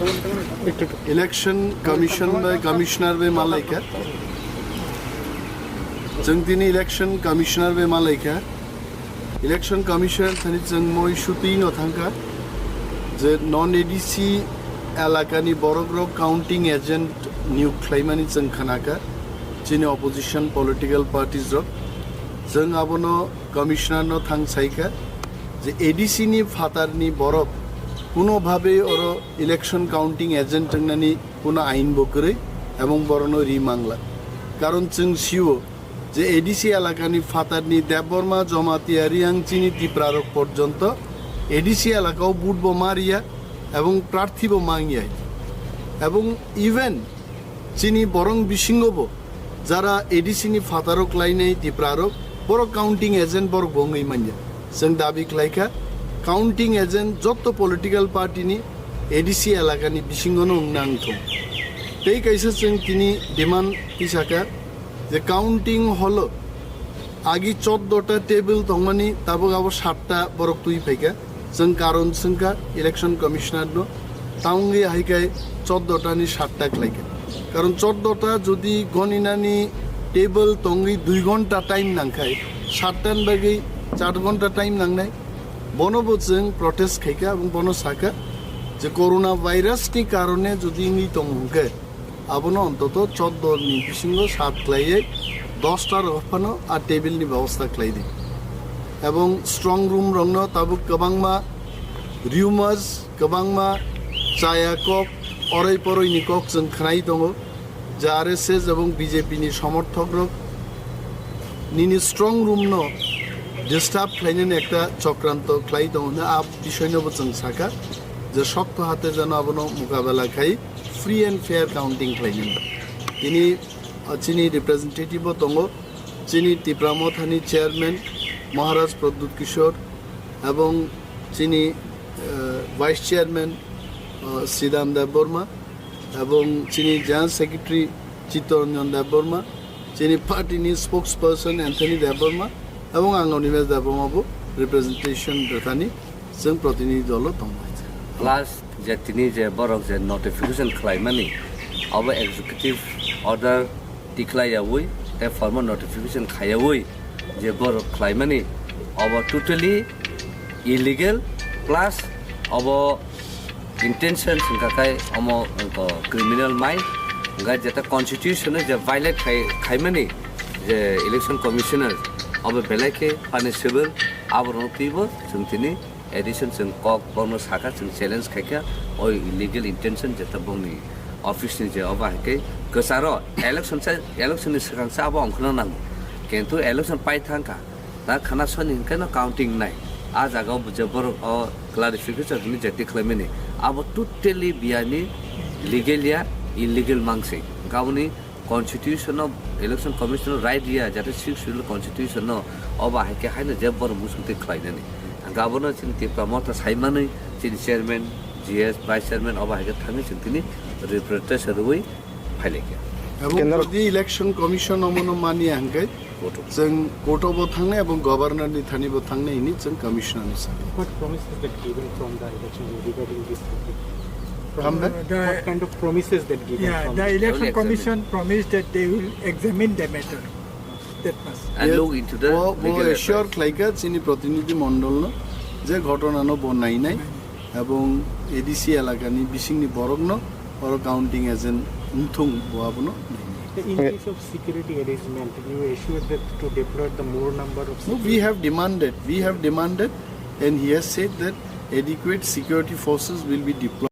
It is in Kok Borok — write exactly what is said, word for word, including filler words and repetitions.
Election Commission bai Commissioner bai malaikha. Chwng tini Election Commissioner bai malaikha. Election Commissioner thani chwng moi shooting no thangkha je non A D C elakani borokrok counting agent niyok khlaimani chwng khanakha chini opposition political parties rok. Chwng abono Commissioner no thang saikha je A D C ni phatarni borok kuno bhabe oro election counting agent wngnani kuno ain bo kwrwi ebong borono ri mangla. Karon chwng sio je A D C elakani phatarni Debbarma, Jamatia, Reang chini Tiprarok porjonto A D C elakao vote bo ma riya ebong prarthi bo mangya. Ebong even chini borong bisingo bo jara A D C ni phataro klainai Tiprarok, borok counting agent borok bo wngwi manya. Chwng dabi khlaikha, counting agent jotto political party ni A D C elakani bisingono wngna wngthung. Tei kaisa chwng tini demand tisakha je counting hall o agi choddo ta table tongmani, tabuk abo satta borok twi phaikha. Chwng karon swngkha Election Commissioner no, ta wngwi hai khe choddo ta ni satta khlaikha. Karon choddo ta jodi goninani table tongwi dui ghonta time nangkhai, satta ni bagwi char ghonta time nangnai. Bono bo chwng protest khaikha, aboni bono sakha je corona virus ni karone jodi wngwi tongo hwnkhe, abono ontoto choddo ni bisingo sat khlaiwi dosta rok phano a table ni bebosta khlai di. Ebong strong room rokno tabuk kwbangma rumors, kwbangma chaya kok, oroi poroi ni kok chwng khnai tongo je R S S ebong B J P ni somorthok rok nini strong room no disturb khlainani ekta chokranto khlai tongo hwnwi a bisoino bo chwng sakha je sokto hate jeno abono mukabela khai free and fair counting khlainani. Tini, ah, chini representative bo tongo, chini Tipra Mothani chairman Maharaj Pradyut Kishore, ebong chini, ah, vice chairman, ah, Sidam Debbarma, ebong chini general secretary Chittaranjan Debbarma, chini party ni spokesperson Anthony Debbarma, ebong ang Animesh Debbarma bo representation rwthani chwng protinidhi dolo tongo. Plus je tini je borok je notification khlaimani, abo executive order tikhlaiyawi tei formal notification khaiyawi je borok khlaimani, abo totally illegal, plus abo intention wngkha khai omo wngkha criminal mind, wngkha jeta constitution o je violate khai, khaimani je election commissioner, abo belai khe punishable, aborok twibo chwng tini addition chwng kok bono sakha, chwng challenge khaikha, o illegal intention jeta bongni office ni je obo hai khe kwcharo election sa, election ni swkang sa abo ongkhorna nango, kintu election pai thangkha, ta khana soni hwnkhe no counting nai, a jaga o je borok o clarification ni je tikhlaimani, abo totally biyani legal ya, illegal mangsi, gaboni constitution no, election commission no right riya, jate sixth schedule constitution no, obo hai khe haino je borok muchungtwi khlainani. Hwnkhe abono chini Tipra Motha saimanwi chini chairman, G S, vice chairman obo hai khe thangwi chwng tini representation rwui phailaikha. Abo Kendra- jodi election commission omono mani hwnkhe, Vote. Chwng court o bo thangnai, abo governor ni thani bo thangnai hini chwng commissioner ni sakha. What promises that given from the election regarding this topic? From the? Uh, the What kind of promises that given Yeah, from the the election Only commission examine. Promised that they will examine the matter. That much. And Yes. Look into the Bo, bo legal assure advice. Khlaikha chini protinidhi mondol no je ghotona no bo nainai. Ebong A D C elakani bisingni borokno oro counting agent wngthung bo abono nainai. In case of security arrangement, you assured that to deploy the more number of No, we security have demanded, we have demanded, and he has said that adequate security forces will be deployed.